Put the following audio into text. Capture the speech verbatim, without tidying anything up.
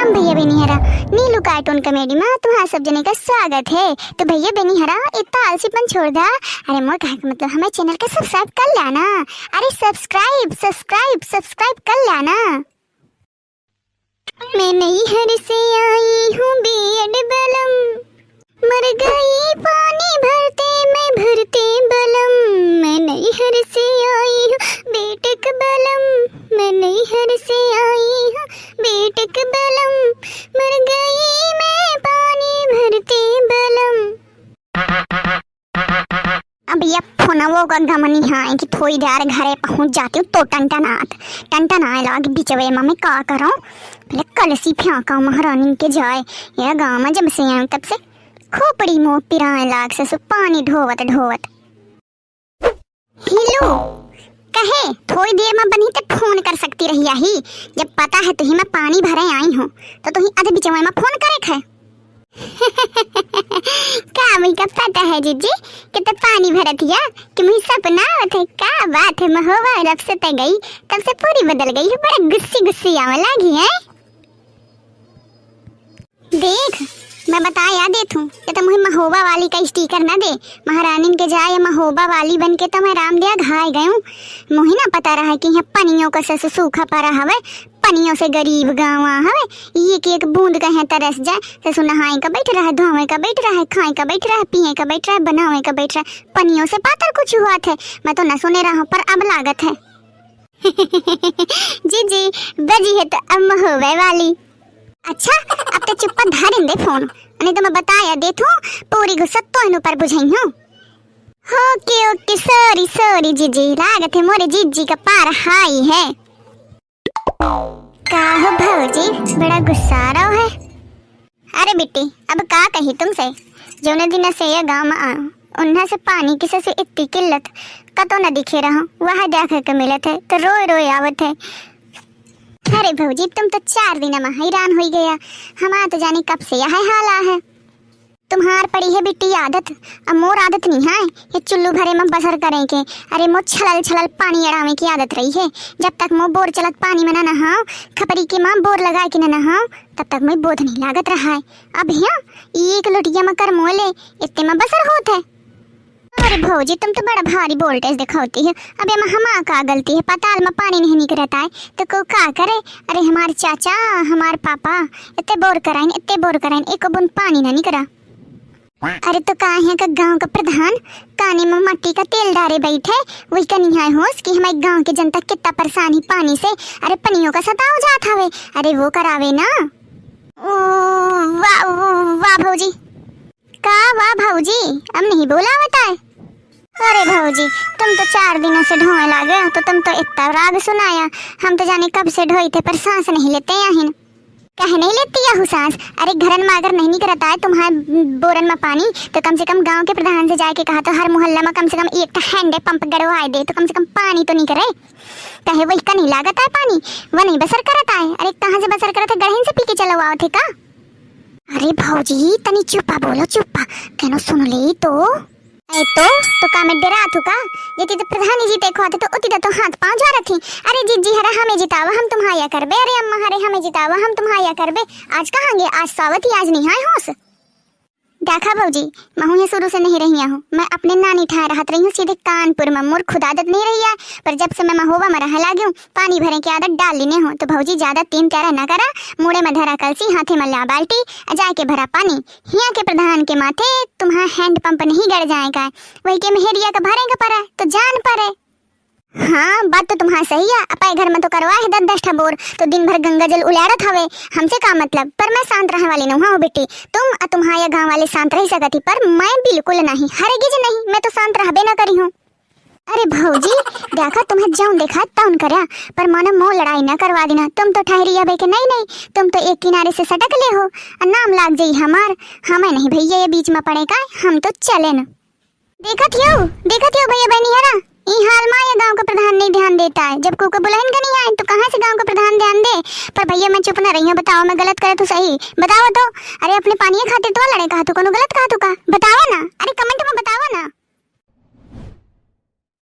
हम भैया बहिनी हरा, नीलू cartoon comedy मा तुम्हार सब जने का स्वागत है। तो भैया बहिनी हरा, इतना आलसीपन छोड़ दा। अरे मोर कहे का मतलब, हमारे channel का subscribe कर लाना। अरे subscribe, subscribe, subscribe कर लाना। मैं नैहर से आई हूँ बीएड बलम, मर गई पानी भरते मैं भरते बलम। मैं नैहर से आई हूँ बीटेक बलम, मैं नैहर से आई हूँ बीटेक बलम, मर गई मैं पानी भरते बलम। अब ये फोनवो का गमनी है कि थोड़ी देर घरे पहुँच जाती हूँ तो टनटनात, टनटनाए लाग बिचवे मा, मैं का करूँ? पहले कलसी फेंका महारानी के जाए। ये गाँव मा जब से आऊँ तब से खोपड़ी मुँह पिराए लाग से, सु पानी ढोवत ढोवत। हेलो, कहे थोड़ी देर मा बनी ते फोन कर सकती रही ही, जब पता है तुही मैं पानी भरे आई हूँ तो तुही अध बिचवे मा फोन करे खे। का मुझे पता है जीजी कि ते पानी भरत हिया कि मुझे सपना आवत है। का बात है, महोबा जब से ते गई तब से पूरी बदल गई है, बड़ा गुस्सी गुस्सी आवे लागी है। देख, मैं बताया देत हूँ कि तुम मुझे महोबा वाली का sticker ना दे। महारानिन के जाए महोबा वाली बन के तो मैं राम दिया घाय गयूँ। मुझे ना पता रहा कि यहाँ पनियों का सस सूखा पड़ा हवे, पनियों से गरीब गाँव हवे। एक एक बूंद कहे तरस जाए। ससु नहाए का बैठ रहे, धोवे का बैठ रहे, खाए का बैठ रहे, पिए का बैठ रहे, बनावे का बैठ रहे, पनियों से पातर कुछ हुआ थे। मैं तो न सुने रहा पर अब लागत है। जीजी, बजी है तो अब महोबे वाली। अच्छा, अब ते चुप्पा धरिन दे फोन, नहीं तो मैं बताया देत हूँ, पूरी गुस्सा तो इन ऊपर बुझाई हूँ। ओके, ओके, sorry, sorry जीजी, लागत है मोरे जीजी का पार हाई है। का हो भौजी, बड़ा गुस्सा रहो है? अरे बिट्टी, अब का कही तुमसे, जौने दिन से ये गाँव मा आऊँ, उन्हा से पानी की से इतनी किल्लत कतो न दिखे रहो, वह देखे के मिलत है तो रोए रोए आवत है। अरे भौजी, तुम तो चार दिन मा हैरान होई गया, हमार तो जाने कब से यह हाल आ है। तुम्हार पड़ी है बिट्टी आदत, अब मोर आदत नहीं है ये चुल्लू भरे मा बसर करे के। अरे मोर छलल छलल पानी अड़ावे की आदत रही है। जब तक मोर बोर चलत पानी मा न नहाओ, खपरी के मा बोर लगा के न नहाओ, तब तक मोर बोध नहीं लागत रहा है। अब यहाँ एक लोटिया मा कर मोले, इतने मा बसर होत है। अरे भौजी, तुम तो बड़ा भारी voltage दिखाती है। अब एमा हमार का गलती है? पताल मा पानी नहीं निकरत आए तो को का करे? अरे हमार चाचा, हमार पापा इतने बोर कराइन, इतने बोर कराइन, एको बूंद पानी ना निकरा। अरे तो काहे का गाँव का प्रधान काने मा मट्टी का तेल डारे बैठे, वही का निहाय होस कि हमारे गाँव के जनता कितना परेशान ही पानी से। अरे पनियों का सताव जात हवे, अरे वो करावे ना। ओ, वाह, वाह, वाह भौजी। का वाह भौजी, अब नहीं बोला बताए। अरे भौजी, तुम तो चार दिन से ढोए लागे, तो तुम तो इतना राग सुनाया। हम तो जाने कब से ढोई थे, पर सांस नहीं लेते आहिन। कहे नहीं लेती या सांस? अरे घरन मा अगर नहीं निकरता है तुम्हारे बोरन मा पानी, तो कम से कम गांव के प्रधान से जाके कहा, तो हर मोहल्ला मा कम से कम एक ठा hand pump गड़वाए दे, तो कम से कम पानी तो निकरे। कहे वही का नहीं लागत है पानी, वह नहीं बसर करत आए। अरे कहाँ से बसर करत है, गढ़िन से पी के चलो आवत है का? अरे भौजी, तनी चुप्पा बोलो, चुप्पा, केनो सुन ले तो। ए तो, तो का मैं डरात हूँ का? जेती तो प्रधानी जी देखो आते तो उती तो हाथ पाँव झारत ही। अरे जीजी हरा हमें जितावा, हम तुम्हाया करबे। अरे अम्मा हरे हमें जितावा, हम तुम्हाया करबे। आज कहाँ गे? आज सावत ही, आज नहीं आए होस। देखा भौजी, महू ये शुरू से नहीं रही हूँ, मैं अपने नानी ठाए रहत रही हूँ, सीधे कानपुर मा। मोर खुद आदत नहीं रही है, पर जब से मैं महोबा मा रहे लागी हूँ, पानी भरे की आदत डाल लीने हूँ। तो भौजी ज्यादा तीन प्यारा ना करा, मुड़े मा धरा कलसी, हाथे मा ल्या बाल्टी, आ जाके भरा पानी। हिया के प्रधान के माथे तुम्हारा hand pump नहीं गड़ जाए का, वही के मेहरिया का भरे का परा, तो जान परे। हाँ, बात तो तुम्हारा सही है। अपाए घर मा तो करवा है दस दस ठा बोर, तो दिन भर गंगा जल उलाड़त हवे, हमसे का मतलब? पर मैं शांत रहने वाली नहीं हूँ बेटी। तुम और तुम्हारे गाँव वाले शांत रह सकती, पर मैं बिल्कुल नहीं, हरगिज नहीं, मैं तो शांत रहबे ना करी हूँ। अरे भौजी, देखा तुम्हें जौन देखा तौन करा, पर मानो मो लड़ाई ना करवा देना। तुम तो ठहरी अबे के नहीं नहीं, तुम तो एक किनारे से सटक ले हो, और नाम लाग जाई हमार। हमें नहीं भैया ये बीच मा पड़े का, हम तो चले न। देखत हियो, देखत हियो भैया बहनी है ना, ई हाल मा ये गाँव का प्रधान नहीं ध्यान देता है। जब कोका बुलाइन का नहीं आए तो कहाँ से गाँव का प्रधान ध्यान दे? पर भैया मैं चुप ना रही हूँ, बताओ मैं गलत करे तो सही, बताओ तो। अरे अपने पानी खातिर तो लड़े कहा तू, कोनो गलत कहा तू का? बताओ ना, अरे comment मा बताओ ना।